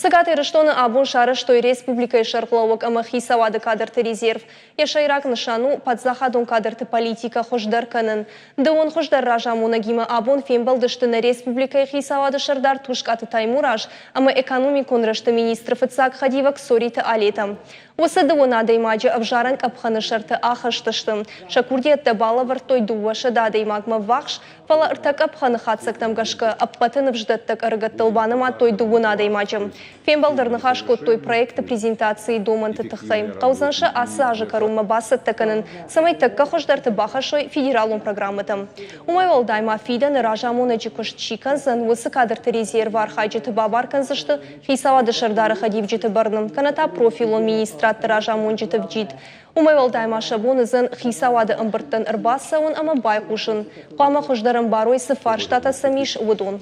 Цӕгат Ирыстоны абон сарӕзтой республикӕйы сӕргълӕууӕг ӕмӕ хицауады кадрты резерв. Йӕ сӕйраг нысан у паддзахадон кадрты политикӕ хуыздӕр кӕнын. Дыууын хуыздӕр разамонӕгимӕ абон фембӕлдысты нӕ республикӕйы хицауады сӕрдар Тускъаты Таймураз ӕмӕ экономикон рӕзты министры фыццаг хӕдивӕг Цориты Алетӕ. Уыцы дыууын адӕймаджы ӕвзарӕн къӕпхӕны сӕрты ахызтысты. Сӕ курдиӕттӕ балӕвӕрдтой 200 адӕймагмӕ ввахс, Фӕлӕ ӕртӕ къӕпхӕны хатдзӕгтӕм гӕсгӕ ӕппӕты ныфсдӕттӕг ӕрыгӕттыл банымадтой дыууын адӕймаджы. Фембӕлды ӕрныхас кодтой проекты презентацийы домӕнты тыххӕй. Хъӕудзӕн сӕ ацы азы кӕронмӕ бацӕттӕ кӕнын, цӕмӕй тӕккӕ хуыздӕрты бахӕссой федералон программӕтӕм. Уымӕй уӕлдай ма фидӕны разамонӕджы куыст чи кӕндзӕн, уыцы кадрты резервы архайджыты бабар кӕндзысты хицауады сӕрдары хӕдивджыты бӕрны, кӕнӕ та профилон министрадты разамонджыты вджид. Уымӕй уӕлдай ма сӕ бон уыдзӕн хицауады ӕмбырдтӕн ӕрбацӕуын ӕмӕ байхъусын. Хъуамӕ хуыздӕр ӕмбарой, цы фарстатӕ сӕм ис, уыдон.